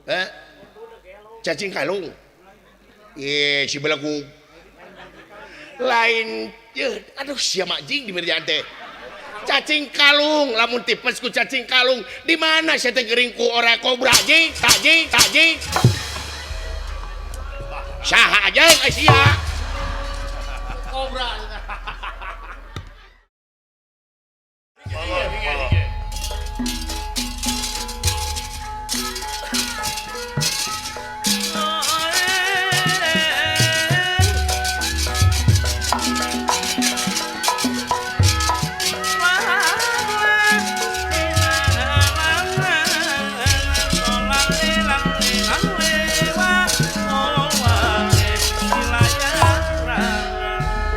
Eh? Cacing kalung. Ye, si belegu. Lain yeuh, aduh sia jing di mirjaan teh. Cacing kalung, lamun tipes ku cacing kalung, di mana sia teh gering ku ora kobra jing, tak jing, tak jing. Saha aja sia. Kobra.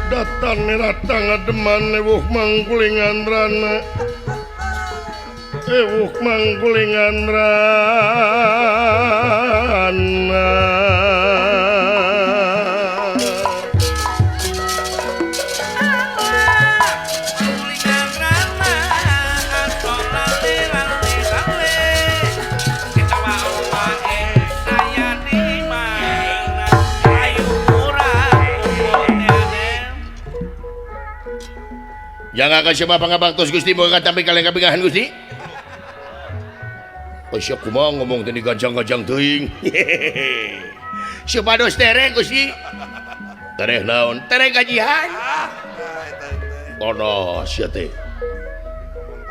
Datang datang ademan ewuh manggulingan rana ewuh manggulingan rana Jangan akan siapa pangabaktos Gusti moga katampi kalian kabingahan Gusti. Oh sia kumaha ngomong teh digancang-gancang teuing. Supados tereh Gusti. Tereh naon? Tereh gajihan. Kono sia teh.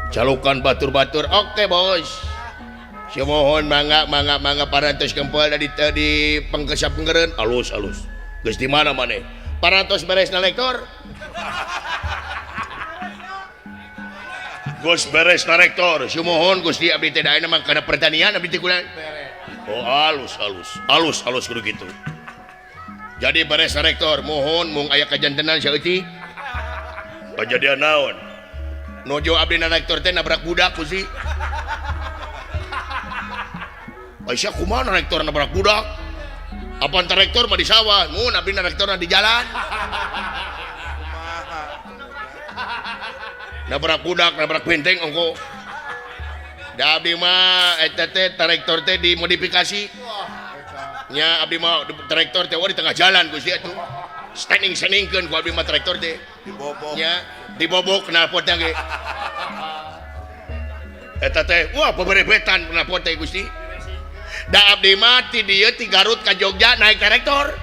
Calukan batur-batur. Oke bos. Sia mohon mangga mangga mangga parantos kempel dari di pengkesap pengeren alus alus. Geus di mana maneh? Parantos beres na lektor. Gus beres na rektor, sumuhun Gusti abdi teh ayeuna mah kana pertanian abdi teh kula. Oh alus alus, alus alus kudu kitu. Jadi beres na rektor, mohon mung aya kajantenan saeutik. Kajadian naon? Nojo abdi na rektor teh nabrak budak Gusti. Aisyah kumaha na rektor nabrak budak? Apaan teh rektor mah di sawah, mun abdi na rektor di jalan. Nabrak budak, nabrak benteng ongko. Da abdi mah eta teh traktor teh dimodifikasi. Nya abdi mah traktor teh di tengah jalan Gusti atuh. Standing-standingkeun ku abdi mah traktor teh. Dibobok. Nya dibobok knalpotna ge. Eta teh wah beberebetan knalpot teh Gusti. Da abdi mah ti dieu ti Garut ka Jogja naik traktor.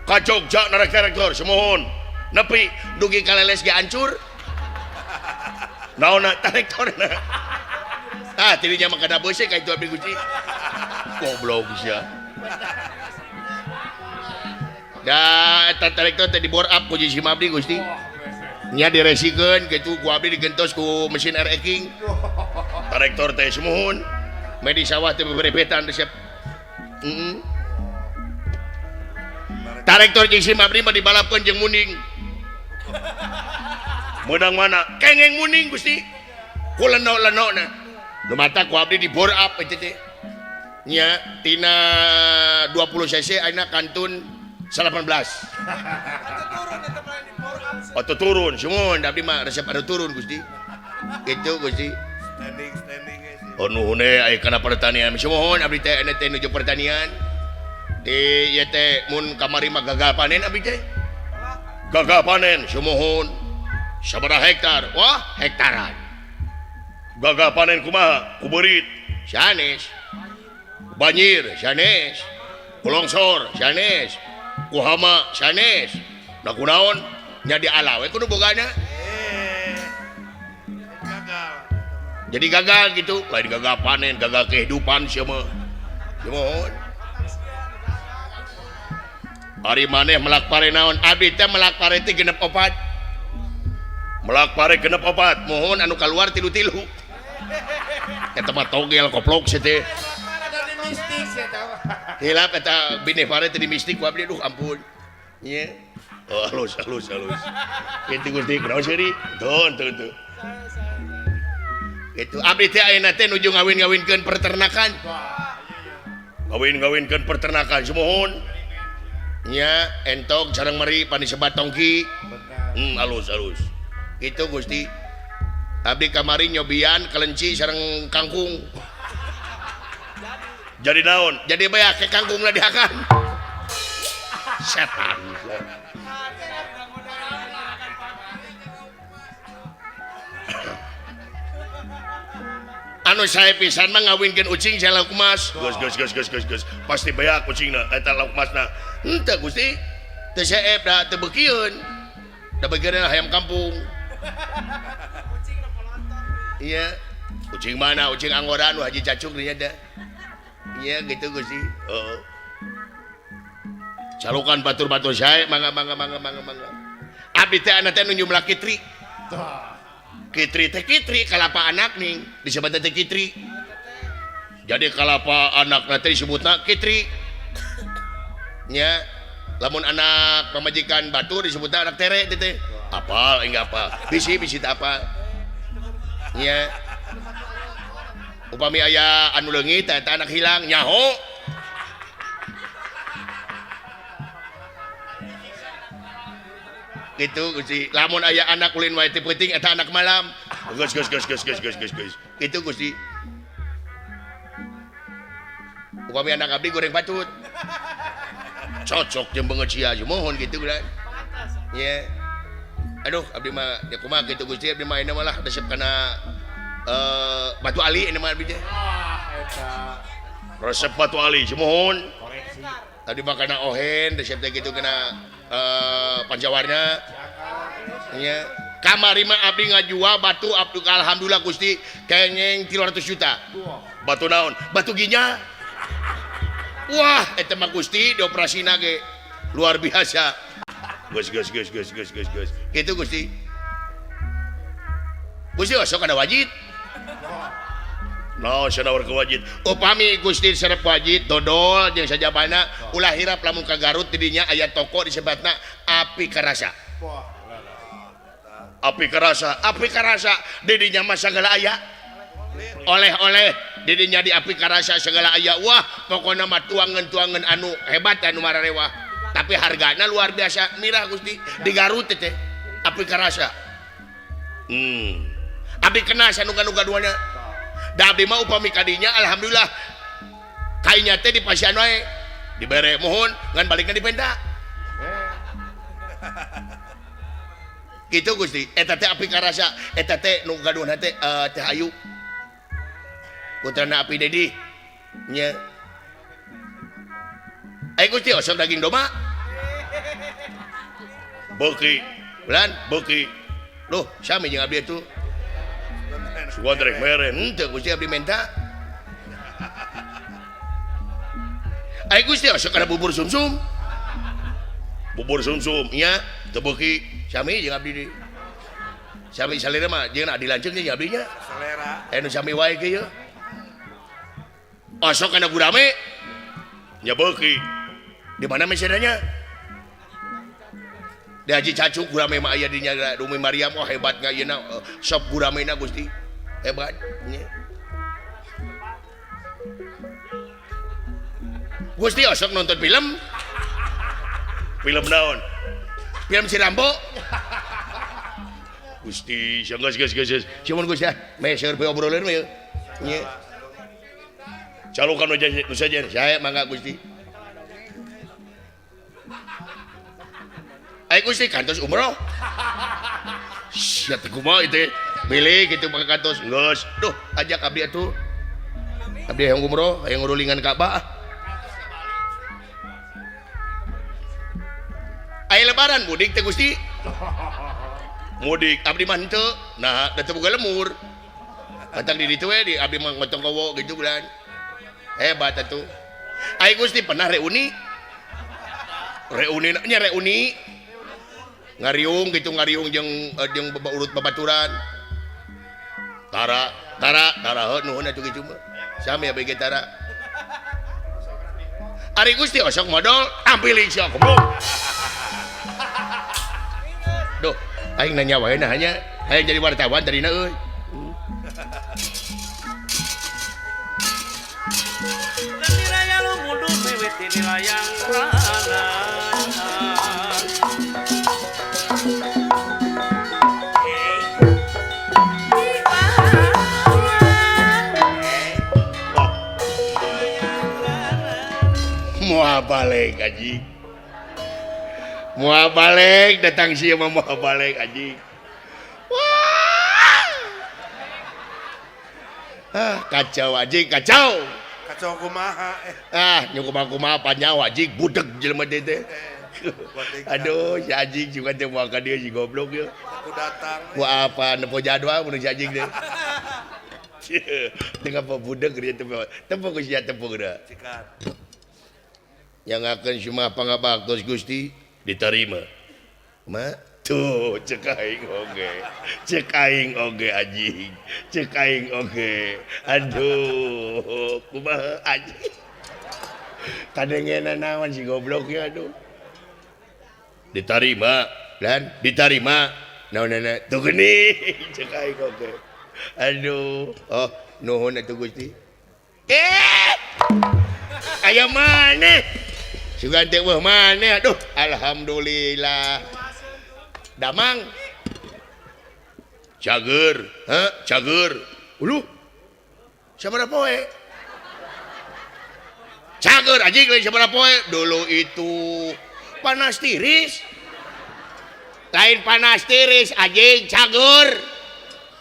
Ka Jogja naik traktor sumuhun. Nepi dugi ka leles ge hancur. Naon traktorna. Ah, tadinya mah kada beuseuh ka itu abdi Gusti. Goblok sia. Da eta traktor teh dibor up ku si abdi Gusti. Nya diresikeun kitu ku abdi digentos ku mesin RX King. Traktor teh sumuhun. Meh di sawah teh beberebetan resep. Heeh. Traktor jeung si abdi mah dibalapkeun jeung munding. Meunang mana? Kengeng muning Gusti. Ku leno-lenona. Nu mata ku abdi di bore up eta teh. Nya tina 20 cc ayeuna kantun 18. Atuh turun sumuhun abdi mah resep anu turun Gusti. Kitu Gusti. Standing standing Oh nuhun aya kana pertanian sumuhun abdi teh anu teh nuju pertanian. Di ieu teh mun kamari mah gagal panen abdi teh. Gagal panen sumuhun. Sabaraha hektar? Wah, hektaran. Gagal panen kumaha? Ku beurit sanes. Banjir sanes. Ku longsor sanes. Ku hama sanes. Da kunaon? Nya di ala we kudu bogana. Gagal. Jadi gagal gitu, lain gagal panen, gagal kehidupan sia mah. Sumuhun. Ari maneh melak pare naon? Abdi teh melak pare teh genep opat. Melak pare genep opat, mohon anu keluar tilu-tilu. Eta mah togel koplok sia teh. Hilap eta binih pare teh di mistik ku abdi, duh ampun. Nya. Oh halus halus halus. Kitu Gusti kunaon seuri? Teu teu teu. Kitu abdi teh ayeuna teh nuju ngawin-ngawinkeun peternakan. Ngawin-ngawinkeun peternakan sumuhun. Nya entog sareng meri pan disebat tongki. Halus halus. Gitu Gusti. Abdi kamari nyobian kelenci sareng kangkung. Jadi naon? Jadi beak ke kangkungna dihakan. Setan. Anu sae pisan mah ngawinkeun ucing saya lauk emas. Geus geus geus geus geus geus. Pasti beak ucingna eta lauk emasna. Henteu Gusti. Teu seep da teu beukieun. Da beukieun hayam kampung. Iya. Ucing mana? Ucing anggora nu Haji Cacuk dinya da. Iya gitu Gusti. Heeh. Calukan batur-batur sae mangga mangga mangga mangga mangga. Abdi teh anak teh nu nyumlah kitri. Kitri teh kitri kalapa anak ning disebut teh kitri. Jadi kalapa anak teh disebutna kitri. Nya lamun anak pamajikan batur disebutna anak tere teh teh. Apal enggak apa. Bisi-bisi teh apal. Nya upami aya anu leungit eta anak hilang nyaho. Gitu Gusti. Lamun aya anak ulin wae teu peuting eta anak malam. Geus geus geus geus geus geus geus geus. Gitu Gusti. Upami anak abdi goreng patut. Cocok jeung beungeut sia mohon gitu kan. Nya. Aduh abdi mah ya kumaha kitu Gusti abdi mah ayeuna mah lah resep kana batu ali ini mah abdi teh. Eta. Resep batu ali mohon. Tadi mah kana ohen resep teh kitu kana pancawarna. Nya. Kamari mah abdi ngajual batu abdi alhamdulillah Gusti kengeng 300 juta. Batu naon? Batu ginjal. Wah, eta mah Gusti dioperasina ge luar biasa. Geus geus geus geus geus geus geus. Kitu Gusti. Gusti osok kana wajit. No, sanawar ke wajit. Upami Gusti serep wajit dodol jeung sajabana ulah hirap lamun ka Garut di dinya aya toko disebatna Api Karasa. Api Karasa, Api Karasa di dinya mah sagala aya. Oleh-oleh di dinya di Api Karasa segala aya. Wah, pokona mah tuangan-tuangan anu hebat anu mararewah. Tapi hargana luar biasa mirah Gusti di Garut teh Api Karasa. Abdi kena sanuga-nuga duana. Da abdi mah upami kadinya alhamdulillah kainya teh di pasian wae dibere mohon ngan balikna dipenta. Gitu Gusti, eta teh Api Karasa, eta teh nu gaduhna teh teh Ayu. Putrana Api Dedi. Nya. Ai Gusti osok daging domba. Beuki, bulan beuki. Duh, sami jeung abdi atuh. Sugan rek mere, henteu Gusti abdi menta. Ai Gusti osok kana bubur sumsum. Bubur sumsum nya teu beuki sami jeung abdi deui. Sami salira mah jeung adi lanceuk jeung abdi nya. Selera. Anu sami wae ge ieu. Osok kana gurame nya beuki. Di mana mesenanya? Di Haji Cacuk gurame mah aya di nya Umi Maryam oh hebat nga yeuna sop guramena Gusti. Hebat nya. Gusti osok nonton film. Film naon? Film si Rambo. Gusti, geus geus geus. Cuman Gusti ah, meser pe obrolan mah nya. Calukan nu sajen, saya mangga Gusti. Ai Gusti kantos umroh. Sia teh kumaha ieu teh? Bilih kitu mah kantos geus. Duh, ajak abdi atuh. Abdi hayang umroh, hayang ngurulingan Ka'bah. Ai lebaran mudik teh Gusti. Mudik abdi mah henteu. Nah, da teu boga lemur. Katang di ditu we di abdi mah ngotong kowo gitu bulan. Hebat atuh. Ai Gusti pernah reuni? Reuni nya reuni. Ngariung gitu ngariung jeung jeung urut babaturan. Tara, tara, tara heuh nuhun atuh kitu mah. Sami abdi ge tara. Ari Gusti osok modol ampiling sia goblok. Duh, aing nanya wae nah nya, hayang jadi wartawan tadina euy. Moal balik anjing. Moal balik datang sia mah moal balik anjing. Wah. Ah, kacau anjing, kacau. Kacau kumaha Ah, nyuk kumaha panyawa anjing budeg jelema teh teh. Aduh, si anjing juga teh moal ka dieu si goblok ieu. Aku datang. Ku apa nempo jadwal mun si anjing teh. Dengan apa budeg dia tempo. Tempo ku sia tempo geura. Cikat. Yang akan cuma pangabaktos Gusti diterima. Ma tuh cek aing oge. Cek aing oge anjing. Cek aing oge. Aduh, kumaha anjing. Kadengena naon si goblok ya aduh. Diterima dan diterima. Naonana tuh geuning cek aing oge. Aduh, oh nuhun atuh Gusti. Aya maneh. Sugan teh weuh maneh aduh alhamdulillah. Damang. Cager, ha? Cager. Uluh. Sabaraha poe? Cager anjing lain sabaraha poe. Dulu itu panas tiris. Lain panas tiris anjing cager.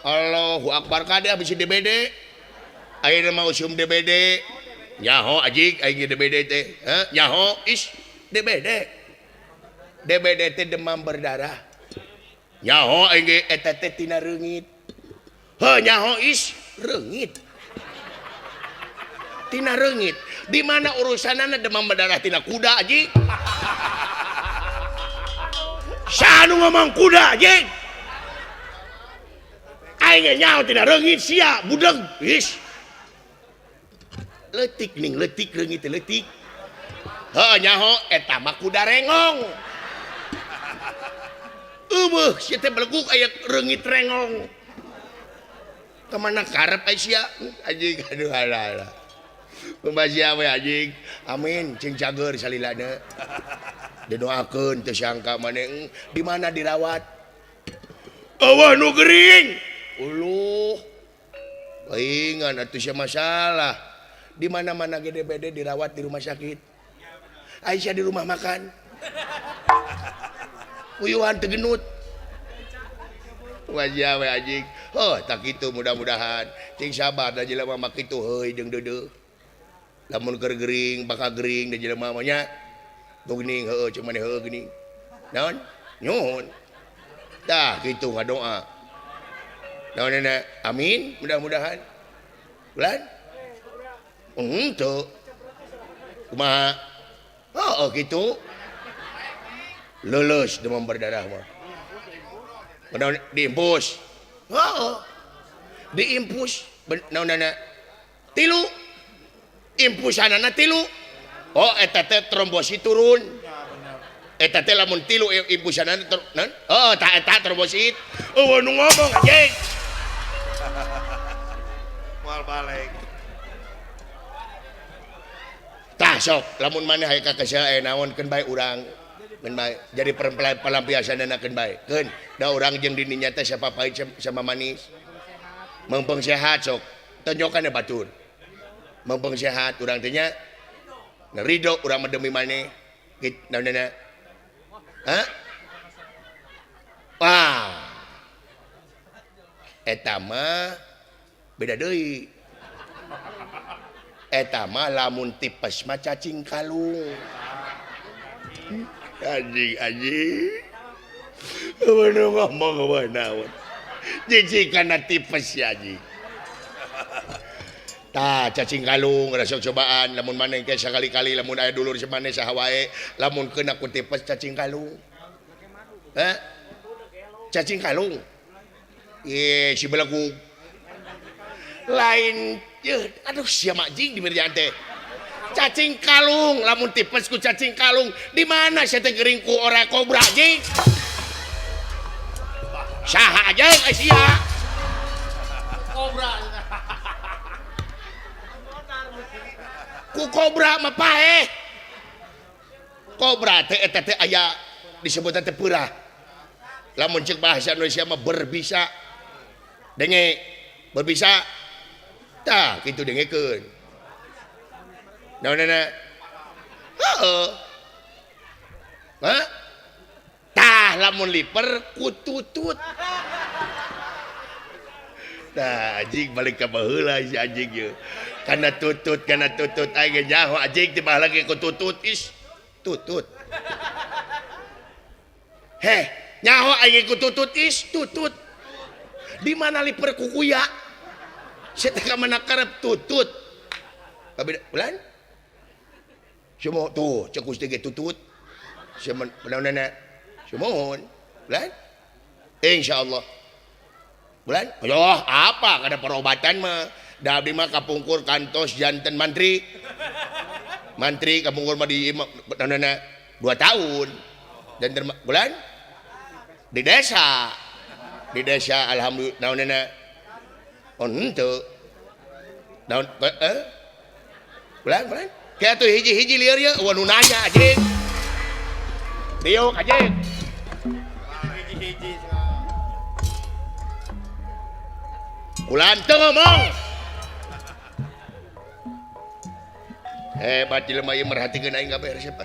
Allahu akbar kade habis DBD. Ayeuna mah usum DBD. Nyaho anjing aing DBD teh. Heh, nyaho is DBD. DBD teh demam berdarah. Nyaho aing ge eta teh tina reungit. Heuh nyaho is reungit. Tina reungit. Di mana urusanana demam berdarah tina kuda anjing? Saha nu ngomong kuda anjing? Aing ge nyaho tina reungit sia budeg is. Leutik ning leutik reungit teh leutik. Heuh nyaho eta mah kuda rengong. Eueuh sia teh beleguk aya reungit rengong. Ka mana karep ai sia anjing aduh alah alah. Kumaha sia we anjing. Amin cing cager salilana. Didoakeun teu sangka maneh di mana dirawat. Eueuh nu gering. Uluh. Paingan atuh sia masalah. Di mana-mana GDPD dirawat di rumah sakit. Aisyah di rumah makan. Uyuhan teu genut. Wajah we anjing. Heuh tak kitu mudah-mudahan. Cing sabar da jelema mah kitu heuy jeung deudeuh. Lamun keur gering bakal gering da jelema mah nya. Tuh geuning heueuh cuma heueuh geuning. Naon? Nyuhun. Tah kitu ngadoa. Naon amin mudah-mudahan. Bulan? Henteu. Kumaha? Oh, gitu. Lulus demam berdarah mah. Naon diimpus. Heeh. Diimpus naonana? Tilu. Impusanana tilu. Oh, eta teh trombosit turun. Eta teh lamun tilu impusanana naon? Oh, tah eta trombosit. Eueuh nu ngomong anjing. Moal balik. Tah sok lamun maneh aya ka kesel aya naon keun bae urang. Keun bae jadi pelampiasanana keun bae. Keun da urang jeung dininya teh sapapahit sama manis. Mempeng sehat sok. Tonjokan batur. Mempeng sehat urang teh nya. Ridho urang mah demi maneh. Naonana? Hah? Wah. Eta mah beda deui. Eta mah lamun tipes mah cacing kalung. Anjing anjing. Eueuh ngomong naon. Jijik kana tipes ya anjing. Tah cacing kalung rasa cobaan lamun maneh ke sakali-kali lamun aya dulur samaneh saha wae lamun keuna ku tipes cacing kalung. Hah? Cacing kalung. Ye si belegug. Lain aduh sia majing di mirjaan teh. Cacing kalung lamun tipes ku cacing kalung di mana sia teh gering ku ora kobra jing. Saha aja ai sia. Kobra. Ku kobra mah paeh. Kobra teh eta teh aya disebutna teh peurah. Lamun ceuk bahasa Indonesia mah berbisa. Denge berbisa. Tah kitu dengekeun. Naonana? Heeh. Hah? Tah lamun liper ku tutut. Tah anjing balik ka baheula si anjing ieu. Kana tutut aing ge nyaho anjing tibah lagi ku tutut is tutut. Heh, nyaho aing ku tutut is tutut. Di mana liper ku kuya? Sia teh ka mana karep tutut. Kabeh bulan? Semua tuh cek Gusti ge tutut. Semen sumuhun. Bulan? Insyaallah. Bulan? Yoh, apa kada perobatan mah. Da abdi mah kapungkur kantos janten mantri. Mantri kapungkur mah di naonana 2 tahun. Janten bulan? Di desa. Di desa alhamdulillah naonana. Oh henteu. Naon Bulan, bulan. Kayak tuh hiji-hiji lieur ye, eueuh nu nanya anjing. Diuk anjing. Hiji-hiji. Ulan teu ngomong. Hebat jelema ieu merhatikeun aing kabeh resep.